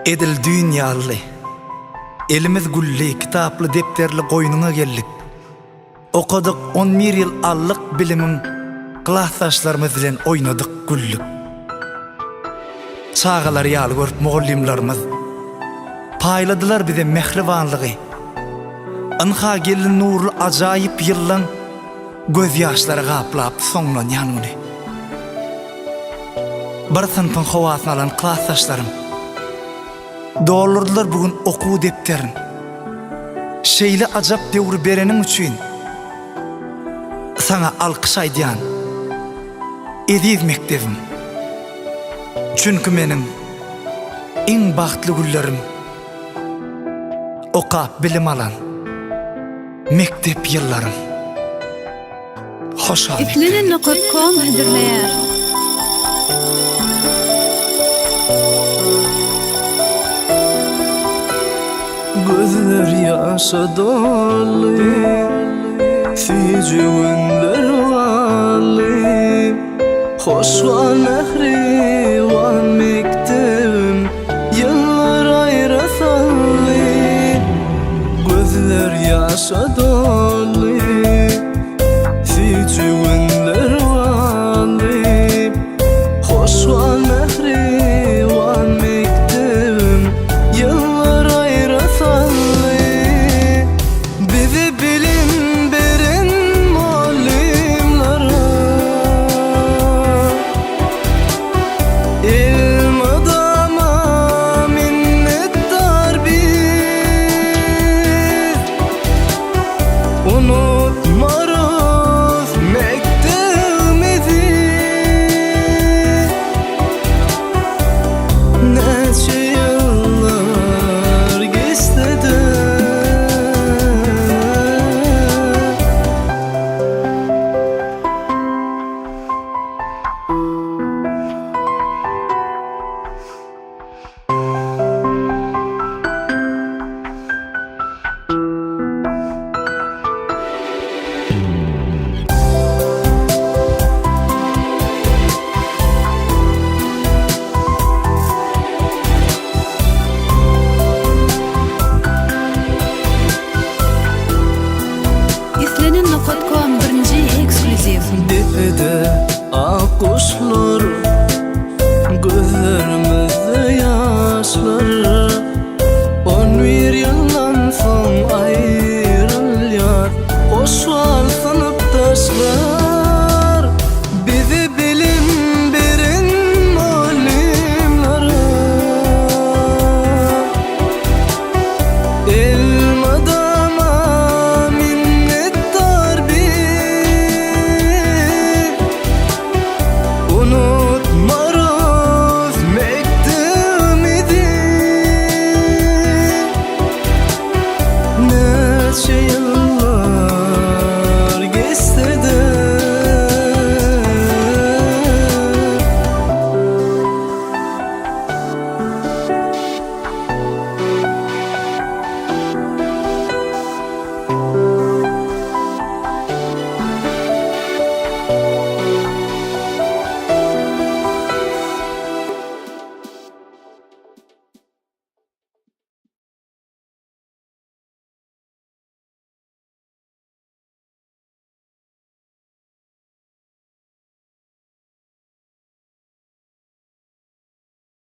Edil düýn ýaly. Elimiz gülli, kitaply, depderli goýnuňa geldik. Okadyk, on bir ýyl aldyk bilimiň, klasdaşlarymyz bilen oýnadyk, güldük. Çagalar ýaly görüp mugallymlarymyz, Paýladylar bize mähribanlygy. Ynha geldi nurly ajaýyp ýyllaň Gözýaşlara gaplap soňlanýan güni. Bir synpyň howasyny alan klasdaşlarym, Doldurdylar bu gün okuw depderin. Şeýle ajap döwri bereniň üçin Saňa alkyş aýdýan, eziz mekdebim. Çünki meniň iň bagtly günlerim Okap bilim alan mekdep ýyllarym. Hoş gal Islenen mekdebim. nokat kom hödürleýär. Gözler ýaşa doly, Süýji günler galdy. Hoş gal mähriban mekdebim, Ýyllar aýra saldy. Gözler ýaşa doly, Süýji günler galdy. Hoş gal mähriban mekdebim, Ýyllar aýra saldy. Bize bilim beren mugallymlara Elmydama minnetdar biz. Unutmarys mekdebimizi. Näçe.